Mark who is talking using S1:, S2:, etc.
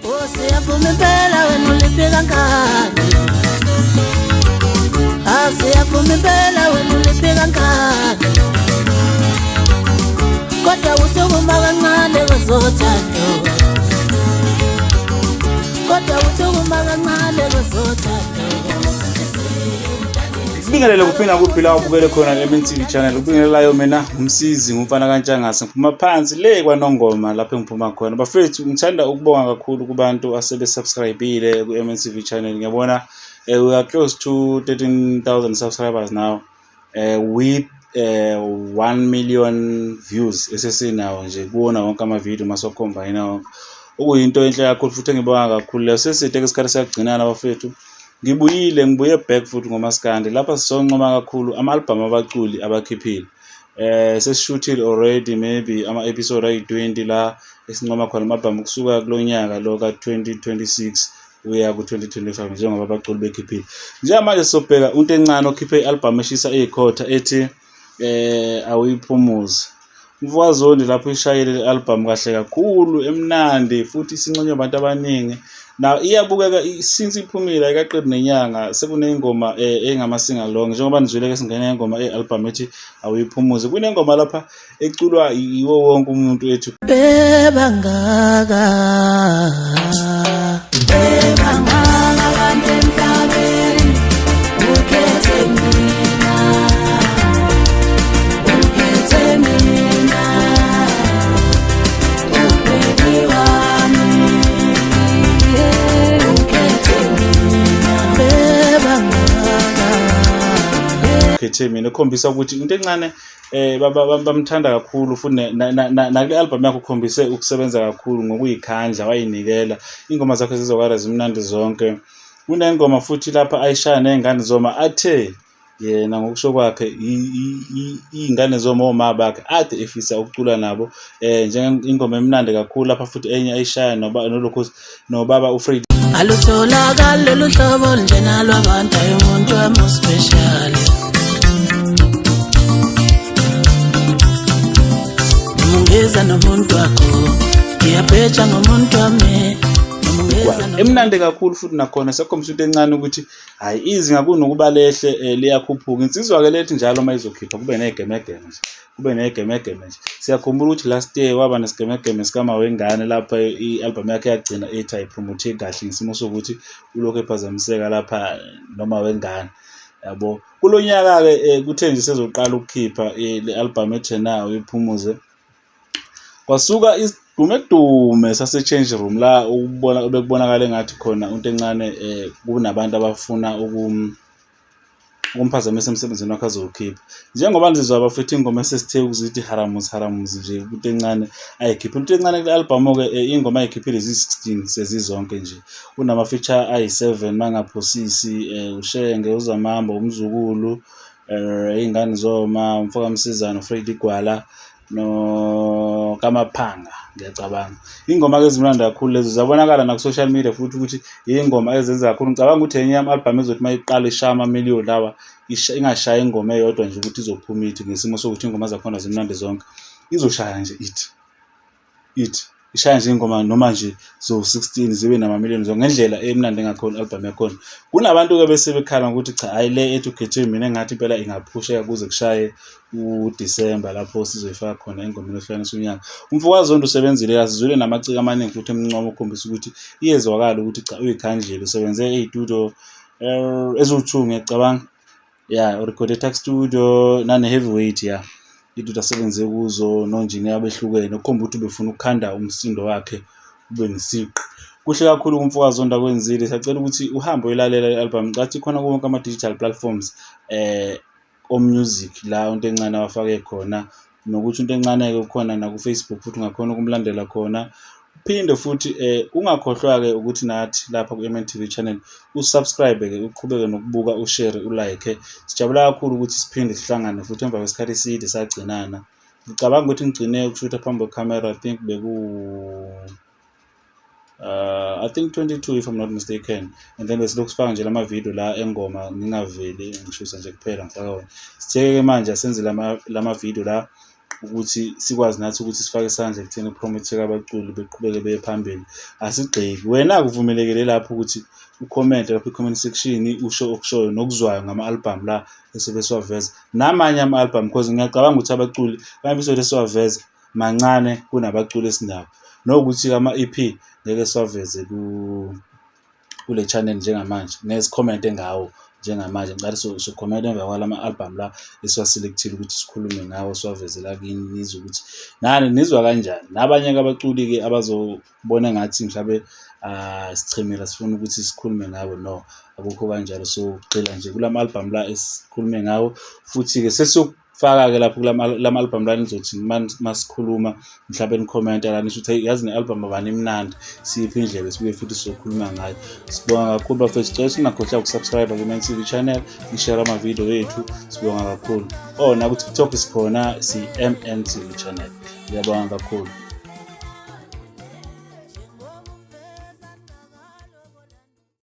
S1: Oh, siyavuma impela wena uliphi kankani. Ah, siyavuma impela wena uliphi kankani. Kodwa uthi ukuma kancane kwezothando. Kodwa uthi ukuma kancane kwezothando.
S2: Kubingelele kuphinda kuphi la ubukele khona le-MNTV channel. Ubingelelayo mina umsizi ngumfana kaNtshangase. Ngiphuma phansi le kwaNongoma lapho engiphuma khona. Bafethu, ngithanda ukubonga kakhulu kubantu asebe-subscribe-ile ku-MNTV channel. Ngiyabona we are close to 13,000 subscribers now, with 1 million views esesinawo nje kuwona wonke ama-video masocombine wonke. Okuyinto enhle kakhulu futhi engibonga kakhulu leyo. Seside isikhathi siyagcinana, bafethu. Ngibuyile, ngibuye back futhi ngomaskandi. Lapha sizoncoma kakhulu ama-album abaculi abakhiphile. Sesishuthile already maybe ama-episode ayi-20 la esincoma khona ama-album kusuka kulo nyaka lo ka-2026 uya ku-2025 njengoba abaculi bekhiphile. Njengamanje sizobheka uNto Encane okhiphe i-album eshisa iyikhotha ethi Awuyiphumuze. UMfokaZondi lapho ishayile le album kahle kakhulu, emnandi futhi isinconywa abantu abaningi. Now iyabukeka since iphumile, ayikaqedi nenyanga, sekuney'ngoma ey'ngama-sing-along njengoba nizwile-ke singena ingoma e-album ethi Awuyiphumuze. Kunengoma lapha eculwa yiwo wonke umuntu ethi
S1: Bebangaka. Bebangaka abantu emhlabeni, ukhethe mina. Ukhethe mina. Ubaby wami. Ukhethe mina. Bebangaka.
S2: Ukhethe mina, ekhombisa ukuthi into encane bamthanda kakhulu futhi nakule album yakhe ukhombise ukusebenza kakhulu ngokuyikhandla, wayinikela. Ingoma zakhe zizokala zimnandi zonke. Kunengoma futhi lapha ayishaya ney'ngane zoma, athe yena ngokusho kwakhe iy'ngane zoma oma bakhe ade efisa ukucula nabo, njengengoma emnandi kakhulu lapha futhi enye ayishaya nolokhu nobaba uFred.
S1: Alutholakali lolu hlobo njena lwabantu, ayi umuntu wami special. Noma ungiza nomuntu wakho, ngiyabheja ngomuntu wami. Noma ungiza
S2: Emnandi kakhulu futhi nakhona sekhombisa into encane ukuthi hhayi, izinga kunokuba lehle, liyakhuphuka. Insizwa-ke lethi njalo uma izokhipha kube ney'gemegeme nje, kube ney'gemegeme nje. Siyakhumbula ukuthi last year waba nesigemegeme sikamawengane lapha i-album yakhe yagcina ethi ayipromote kahle ngesimo sokuthi ulokhu ephazamiseka lapha noma wengane yabo. Kulo nyaka-ke kuthe nje sezoqala ukukhipha le album ethi nayo Uyiphumuze, kwasuka isidumedume sase-change room la ukubona bekubonakala engathi khona into encane kunabantu abafuna ukumphazamisa emsebenzini wakhe azowukhipha. Njengoba nizizwa, bafethu, ingoma esesithe ukuzithi haramuzi haramuzi nje into encane ayikhiphile. Into encane kule album-ke, iy'ngoma ayikhiphile ziyi-16 sezizonke nje. Kunama-feature ayi-7 mangaphosisi, uShenge, uZamambo, uMzukulu, Iy'ngane Zoma, umfoka Msizana, uFred Gwala noKamaphanga ngiyacabanga. Iy'ngoma-ke ezimnandi kakhulu lezo, ziyabonakala naku-social media futhi ukuthi iy'ngoma ezenza kakhulu. Ngicabanga ukuthi enye yama-album ezothi uma iqala ishaya amamiliyoni lawa, ingashayi ingoma eyodwa nje ukuthi izophuma ithi ngesimo sokuthi iy'ngoma zakhona zimnandi zonke. Izoshaya nje ithi ishaya nje ingoma noma nje zo-16 zibe namamiliyoni zonke ngendlela emnandi engakhona i-album yakhona. Kunabantu-ke bese bekhala ngokuthi cha, hhayi, le ethi Ukhethe Mina engathi impela ingaphusheka kuze kushaye uDisemba lapho sizoyifaka khona engomeni yokuhlukanisa unyaka. UmfokaZondi usebenzile, asizwile namaciko amaningi futhi emncoma ukukhombisa ukuthi iyezwakala ukuthi cha, uyikhandlela, usebenze ey'tudio eziwu-2 ngiyacabanga. Ya, urekhode e-Tuck Studio nane-Heavyweight, ya. Iy'tudio asebenze kuzo nonjiniyela abehlukene okukhomba ukuthi ubefuna ukukhanda umsindo wakhe ube nesiqi. Kuhle kakhulu kumfokaZondi akwenzile. Siyacela ukuthi uhambe uyoyilalela le album. Ngicathi ikhona kuwo wonke ama-digital platforms o-music la into encane awafake khona, nokuthi into encane-ke ukhona naku-Facebook futhi ungakhona ukumlandela khona. Uphinde futhi ungakhohlwa-ke ukuthi nathi lapha ku-MNTV channel usubscribe-ke, uqhubeke nokubuka, ushare, ulike. Sijabula kakhulu ukuthi siphinde sihlangane futhi emva kwesikhathi eside sagcinana. Ngicabanga ukuthi ngigcine ukushutha phambi kwekhamera, I think beku I think 22 if I'm not mistaken, and then besilokhu sifaka nje lama video la engoma, ngingaveli ngishutha nje kuphela ngifaka wona. Sithe-ke manje asenze lama video la. Ukuthi sikwazi nathi ukuthi sifake isandla ekutheni ku-promote-eke abaculi beqhubeke beye phambili. Asigxeki, wena-ke uvumelekile lapho ukuthi ukhomente lapho i-comment section usho okushoyo nokuzwayo ngama-album la esobe siwaveza namanye ama-album, cause ngiyacabanga ukuthi abaculi ama-episode esiwaveza mancane kunabaculi esinabo, nokuthi-ke ama-EP ngeke siwaveze kule channel njengamanje, ngeke sikhomente ngawo njengamanje. Ngicela sokhomenta emva kwalama-album la esiwa-select-ile ukuthi sikhulume ngawo, siwaveze la kini nizwe ukuthi nani nizwa kanjani. Nabanye-ke abaculi-ke abazobona engathi mhlambe sichemile sifuna ukuthi sikhulume ngabo, no, akukho kanjalo. Sogxila nje kulama-album la esikhulume ngawo, futhi-ke sesiyofaka-ke lapho kulama album la nizothi masikhuluma mhlawumbe nikhomenta la nisho ukuthi hey, yazi ne-album abani imnandi, siyiphi indlebe sibuye futhi sizokhuluma ngayo. Sibonga kakhulu bafethu, sicela singakhohlwa ukusubscribe ku-Man TV channel, nishare amavidiyo ethu. Sibonga kakhulu. Oh, naku-TikTok sikhona, si-MN TV channel. Ngiyabonga kakhulu.